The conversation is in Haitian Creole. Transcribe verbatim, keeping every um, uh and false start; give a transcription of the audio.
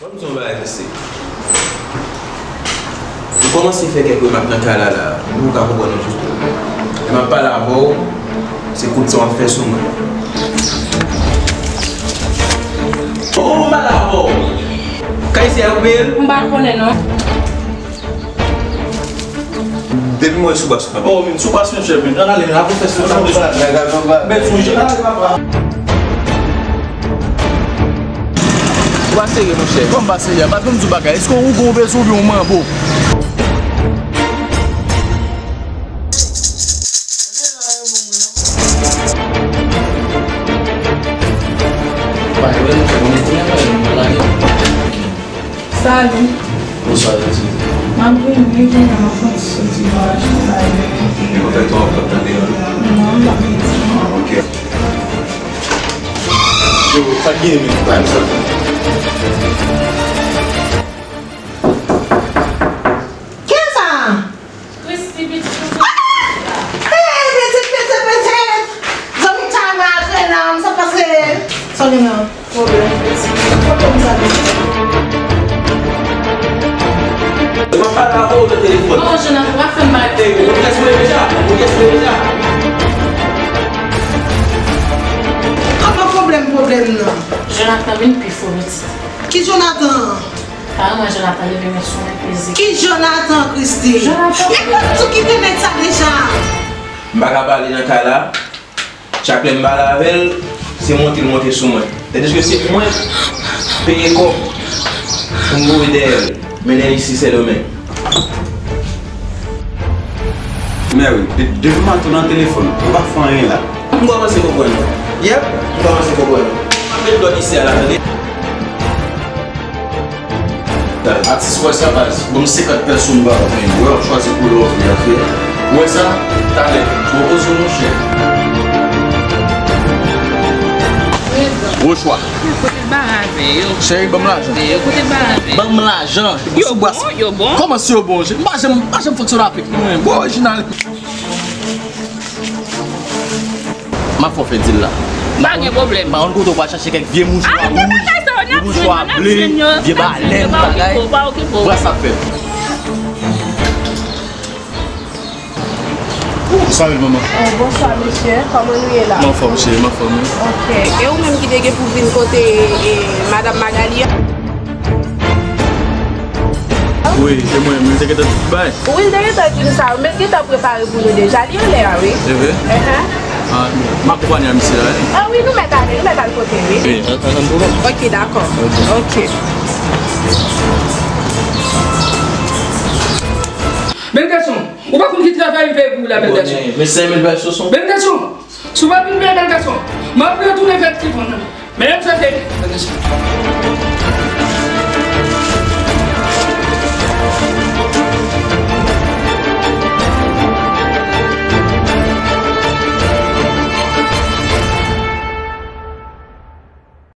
Ban m di w yon bagay, mesye. M kòmanse fè kèk remak nan kay la, la. Ou ka konprann mwen jis tou. Lè m ap pale avè w, se kout san w ap fè sou mwen. Oh, m pale avè w. Kay isi a, ou peye l? M pa konnen, non. Depi m wè sou bas, oh, men sou bas, mesye, men, ann ale, men, apre fè sou bas. Men sou je, ann ale, papa. Ou pa serye, monchè. Kòman m pa serye? Patwon m di w bagay. Èske ou gon bezwen oubyen ou manbo? Salut. Bonswa, Jezi. M ap vini wi, kounye a m ap fè yon ti soti, m ap achte bagay. Yo fè twa w ap tande an? Non, m p ap mete. Ah, ok. Yo, sa k genyen menm? Bay m sa. Kiyès sa? Christy, pitit ou. Ah! Hey, pitit, pitit, pitit! Zanmi Tana, Adrena, sa pase? Sa gen nan pwoblèm, pitit. Pwoblèm sa gen. Mwen pale avè w nan telefòn. Non, Jonathan, pa fè m bay. Hey, ou kès mwen deja? Ou kès mwen deja? Apa pwoblèm, pwoblèm nan? Jonathan vin pi fò, pitit. Ki Jonathan? Kareman Jonathan leve men sou mwen peze. Ki Jonathan, Christy? Jonathan. E kòman ou kite nèg sa deja? M pa ka pale nan kay la. Chak lè m pale avè l, se monte l monte sou mwen. Tandiske se mwen k peye kòb pou m voye dèyè l, mennen l isi Sendomeng. Mary, de-, depi maten w nan telefòn, ou pa fè anyen la. M kòmanse konprann. Yep, m kòmanse konprann. M ap met lòd isi a la, tande. Atis, wè sa, baz. Bon, senkant pèsonn ba ou, men wè, w ap chwazi koulè w vle a, frè. Wè sa, talè, pwopoze w, monchè. Gwo chwa. Kote l bare avè yo? Cheri, ban m lajan. Yo, kote l bare avè yo? Ban m lajan. Yo bon, yo bon. Kòman si yo bon? M pa janm, m pa janm fonksyone avèk nou, men. Bon, orijinal. M ap fè w fè dil la. Pa gen pwoblèm. M pa konn kote w pral chache kèk vye mouchwa wouj, vye mouchwa ble, vye balèn, bagay. Bra sa fè. Salut, manman. Eh, bonswa, mesye. Kòman nou ye la? M anfòm, cheri, m anfòm, wi. Ok. E ou menm ki te gen pou vin kote, eh, Madam Magali a? Wi, se mwen menm, li te gentan di tout bagay. Wi, li te gentan di m sa, men li gentan prepare pou nou deja, li anlè a, wi. Se vre? Enhen. Ah, m akonpanye a misye la, wi. Ah wi, nou mèt ale, nou mèt al kote l, wi. Wi, an, an, an, pwoblèm. Ok, dakò. Ok. Ok. Bèl gason, ou pa konn ki travay m peye pou ou la, bèl gason. Men senk mil bèl soson. Bèl gason, si w pa vin peye, bèl gason, m ap retounen fè ti fon nan. Men m sante, bèl gason.